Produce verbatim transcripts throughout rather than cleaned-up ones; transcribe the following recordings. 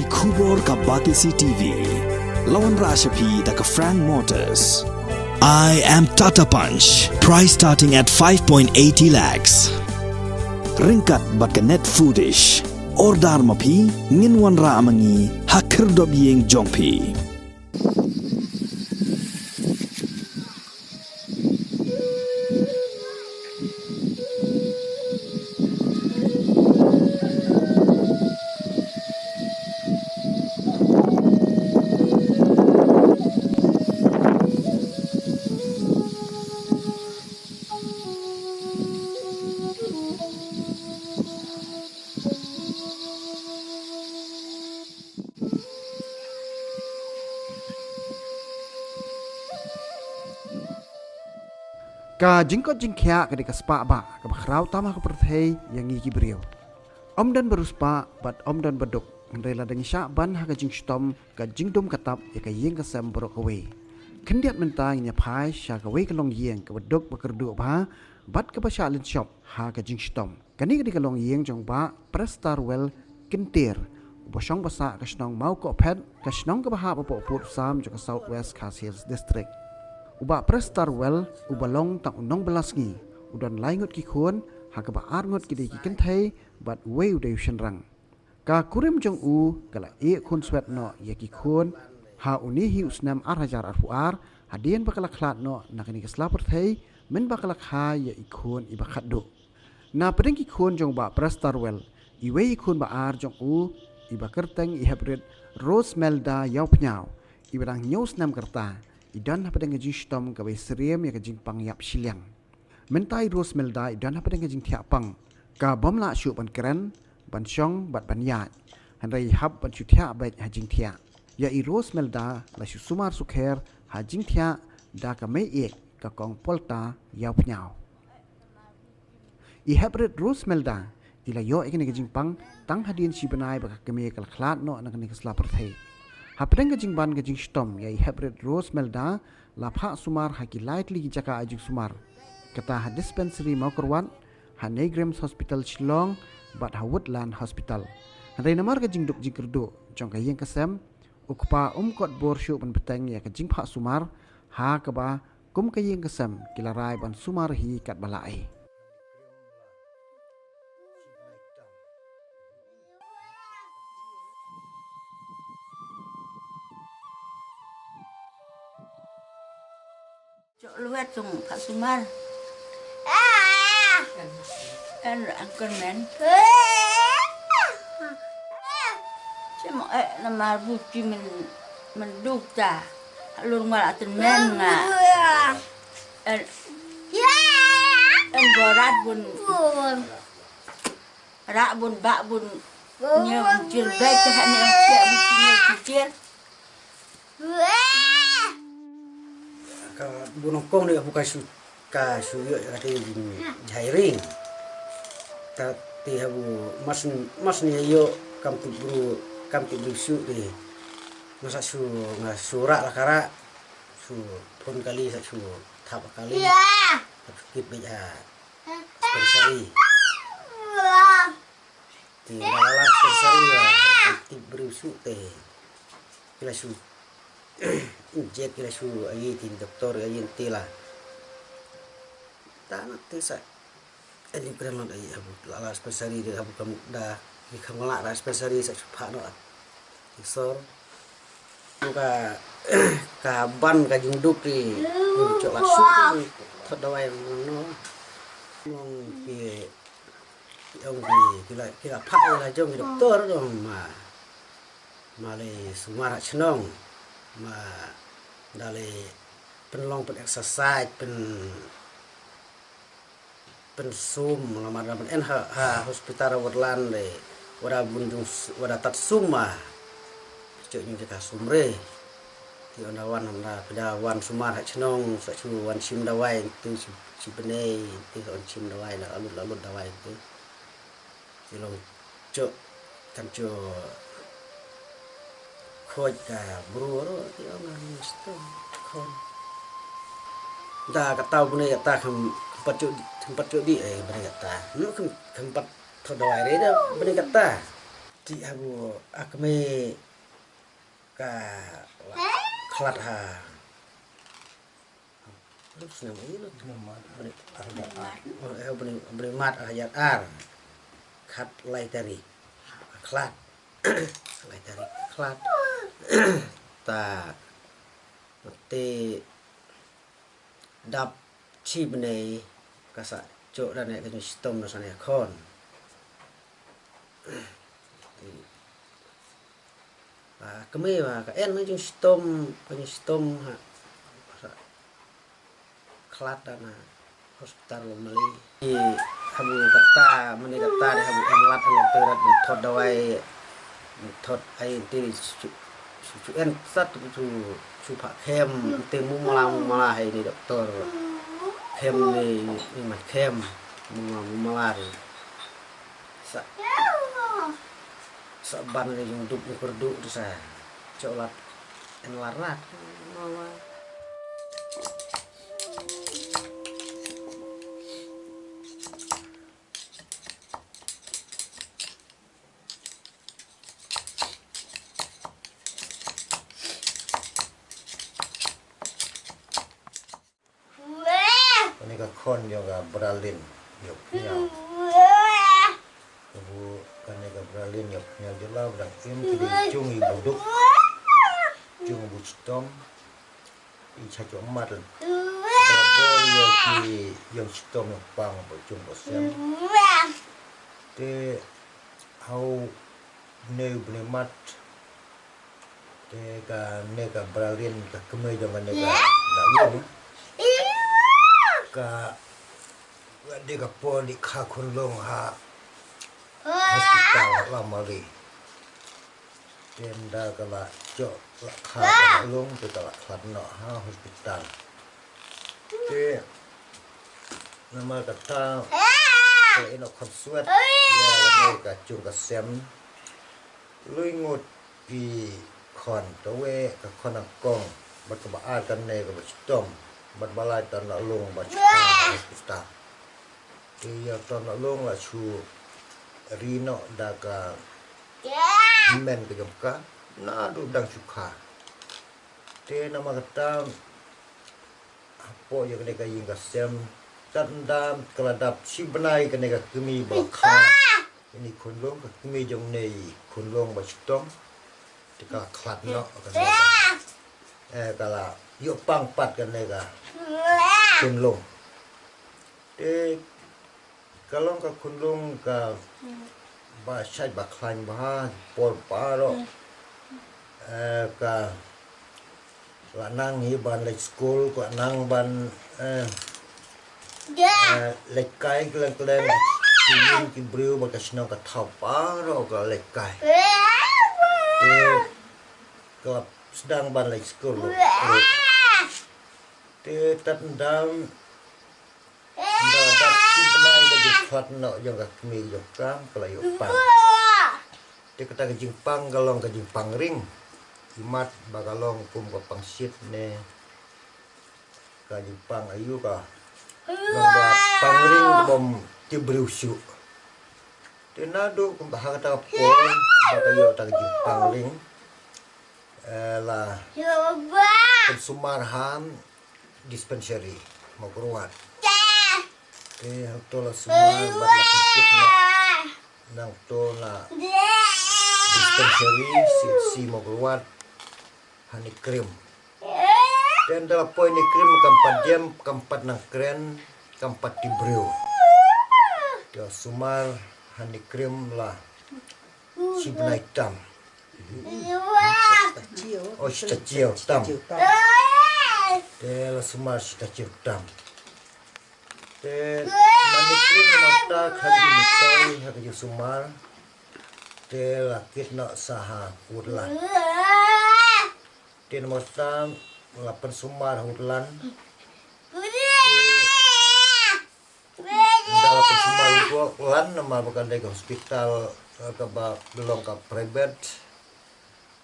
Khubor ka Batesi T V. La wanrah sha phi da ka Frank Motors. I am Tata Punch. Price starting at five point eighty lakhs. Ryngkat bad ka Net Foodish. Order ma phi, ngin wanrah ma ngi ha khyrdop ïing jong phi. Ka jingkoit jingkhiah ka dei ka spah bah kaba khraw tam ha ka pyrthei ïa ngi ki briew. Ym don ba riewspah bad ym don ba duk, hynrei lada ngi shah ban ha ka jingshitom, ka jingdum ka tap ïa ka ïing ka sem baroh kawei. Khyndiat mynta ngin ïa phai sha kawei ka longïing kaba duk ba kyrduh bha bad kaba shah lynshop ha ka jingshitom. Kane ka dei ka longïing jong Bah Prestarwell Kynter, uba shong ba sah ka shnong Mawkohphet, ka shnong kaba hap hapoh pud sam jong ka South West Khasi Hills District. U Bah Prestarwell uba long tang u nongbylla sngi, u don lai ngut ki khun, ha kaba ar ngut ki dei ki kynthei bad wei u dei u shynrang. Ka kurim jong u ka la ïeh khun swet noh ïa ki khun ha une hi u snem ar hajar arphew ar, hadien ba ka la khlad noh na kane ka sla pyrthei, mynba ka la kha ïa i khun iba khatduh. Na pdeng ki khun jong Bah Prestarwell, iwei i khun ba ar jong u, iba kyrteng i Heprit Rosemelda Ïawphniaw, iba dang hynñiew snem ka rta, i don hapdeng ka jingshitom kaba ïasyriem ïa ka jingpang ïap shiliang. Mynta i Rosemelda i don hapdeng ka jingthiah pang kabym lah shuh ban kren, ban shong bad ban ïaid. Hynrei i hap ban shu thiah beit ha jingthiah. Ïa i Rosemelda la shu sumar sukher ha jingthiah da ka meiieit ka Kong Polta Ïawphniaw. I Heprit Rosemelda i la ïoh ïa kane ka jingpang tang hadien shi bnai ba ka kmie ka la khlad noh na kane ka sla pyrthei. Hapdeng ka jingban ka jingshitom ïa i Heprit Rosemelda la phah sumar ha ki lai tylli ki jaka ai jingsumar. Kata ha Dispensary Mawkyrwat, ha NEIGRIHMS Hospital Shillong bad ha Woodland Hospital. Hynrei namar ka jingduk jingkyrduh jong ka ïing ka sem, u kpa um kot bor shuh ban bteng ïa ka jingphah sumar, ha kaba kum ka ïing ka sem ki la rai ban sumar hi katba lah ei. Chok luet chung phah sumar. En ra angkon men. Chim eh namar buti men, men duk ta. Lur ngal aten men nga. En, en borat bun. Rak bun bak bun. Nyem jir bek te hak nyem jir bek bun nyem jir. Ka bun ong kong ni abu ka shu, ka shu ïoh ka te jing jai ring. Ka te abu mas, mas ni ïoh kam tu bru, kam tu bru shu te. Masa shu nga shu rak la ka rak. Shu phone kali sa shu thap kali. Thap shu kit bej ha dispensary. Te la la dispensary la tip briew shu te. Ki la shu inject, ki la shu ai, tin doktor ai, te la. Ta na te sa. Ai, ni kren lot ai, abu la la dispensary de, abu kam da, ni kam la la dispensary sa shu phah noh. Ki sor. Ka, ka ban ka jingduk ki, ki chok la suk, thot dawai no. Nong ki, ki ong ki, ki la, ki la phah la jong ki doktor dong ma. Ma lei sumar ha chnong. Ma da lei pynlong pyn exercise, pyn pynsum, namar da pyn-en ha, ha hospital Woodland de, wada bun jung s-, wada tat sum ma. Chok jung jaka sum re. Te ynda wan, ynda phi da wan sumar ha chnong, sa shu wan shim dawai, te shi, shi bnai, te sa wan shim dawai, la lut, la lut dawai te. Te long Chok, kan chok. Khoj ka bru ro, ti ong ngan mesti khon. Da kata bune kata kham, kham pat chok di, kham pat chok di, eh, bune kata. No kham, kham pat thot dawai re da bune kata. Ti habu akme ka la khlad ha. Lu snem ai lu. Bani, bani mat ha yat ar. Khat lai tarik. Khlad. Lai tarik khlad. Ta te dap chi bnei ka sa cho da ne ka jong shitom na sa ne khon. Kmie ba ka en na jong shitom, ka jong shitom ha. Khlad da na hospital Mali. Habu kata mane kata de habu en lad en lad terat thot dawai. Thot ai ti su en sat su su pha khem te mu mala mu mala hai ni doktor. Khem ni ni ma khem mu mala mu mala ri. Sa sa ban ni jung duk ni perdu tu sa. Cholat en larat. Kane ka khon jong ka Bralin ïa u pniaw. Kabu kane ka Bralin ïa u pniaw jylla ba dang im ki dei jong i buduk. Jong i bu chitom. I cha jong mat. Ba bor ïa ki ïong chitom ïong pang ba jong ba sem. Te hau ne u bne mat. Te kane ka Bralin ka kmie jong kane ka Nahlung. Ka dei ka por dei kha khunlung ha hospital ha Lamali. Te ynda ka la jok la kha ka Nahlung te ka la khlad noh ha hospital. Te namar kata ka la ïoh khot swet ïa kane ka jong ka sem. Lui ngut ki khon, kawei ka khon nyngkong bad kaba ar kane kaba chitom bad ba lai ta Nahlung ba chitom ha hospital. Te ïa ta Nahlung la shu ri noh da ka hynmen ka jong ka naduh dang shu kha. Te namar kata hapoh ïa kane ka ïing ka sem, tat ynda ka la dap shi bnai kane ka kmie ba la kha ïa i khunlung, ka kmie jong i khunlung ba chitom. Te ka la khlad noh kane ka, eh, ka la ïoh pang pat kane ka khunlung. Te ka long ka khunlung kaba shait ba khlaiñ bha, por baroh. Eh, ka la nang hi ban leit skul, ka la nang ban, eh, eh, leit kai kylleng kylleng, ki ïing ki briew bad ka shnong ka thaw baroh ka la leit kai. Te ka la sdang ban leit skul. Te tat ynda Ynda dap shi bnai ka jingkhlad noh jong ka kmie jong ka, ka la ïoh pang. Te kata ka jingpang ka long ka jingpang ring. Imat ba ka long kum ka pang shit ne ka jingpang aïu ka long ba pang ring bym tip briew shuh. Te naduh kumba ha kata ka por ba ka ïoh kata ka jingpang ring, eh, la pynsumar ha dispensary Mawkyrwat. Te hangto la sumar bad la pynkit noh nangto na dispensary C H C Mawkyrwat ha Nikrim. Te ynda la poi Nikrim kam pat diam, kam pat nang kren, kam pat tip briew. Te la sumar ha Nikrim la shi bnai tam. Oh, shi taïew tam. Te la sumar shi taïew tam. Te na Nikrim mynta khlem i myntoi ha ka jingsumar. Te la kit noh sa ha Woodland. Te namar kata la pynsumar ha Woodland. Ynda la pynsumar ha Woodland namar ba ka dei ka hospital, eh, kaba long ka private.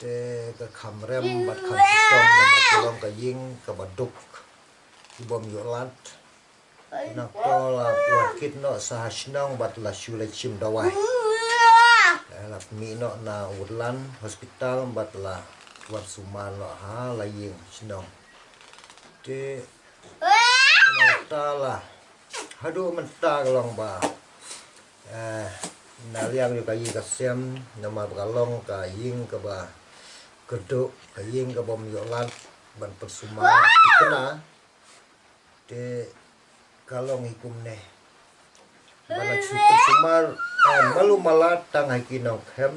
Te ka kham rem bad kham shitom namar ka long ka ïing kaba duk, ki bym ïoh lad. Nangta la wan kit noh sa ha shnong bad la shu leit shim dawai. La mih noh na Woodland Hospital bad la wan sumar noh ha la ïing shnong. Te mynta la haduh mynta ka long ba eh na liang ïa ka ïing ka sem namar ba ka long ka ïing kaba kyrduh, ka ïing kaba ym ïoh lad ban pynsumar thikna. Te ka long hi kumne. Ba la shu pynsumar eh, malu mala tang ha ki nongkhem.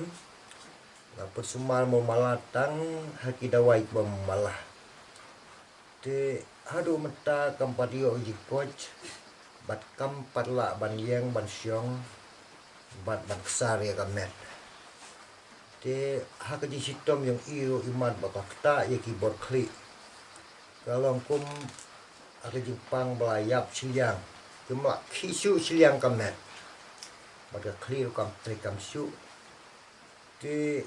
La pynsumar malu mala tang ha ki dawai kiba mala. Te haduh mynta kam pat ïoh jingkoit bad kam pat lah ban ïeng ban shong bad ban ksar ïa ka met. Te ha ka jingshitom jong i ruh i mat ba ka ktah ïa ki bor khlieh. Ka long kum ha ka jingpang ba la ïap shiliang, kum la khih shuh shiliang ka met. Bad ka khlieh ruh kam trei kam shuh. Te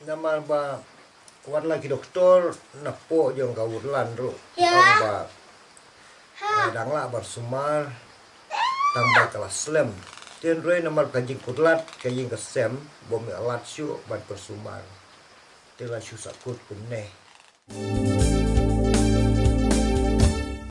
namar ba wat la ki doktor napoh jong ka Woodland ruh ki ong ba eh, dang lah ban sumar tang ba ka la slem. Te hynrei namar ka jingkut lad ka ïing ka sem ba ym ïoh lad shuh ban pynsumar. Te la shu sahkut kumne.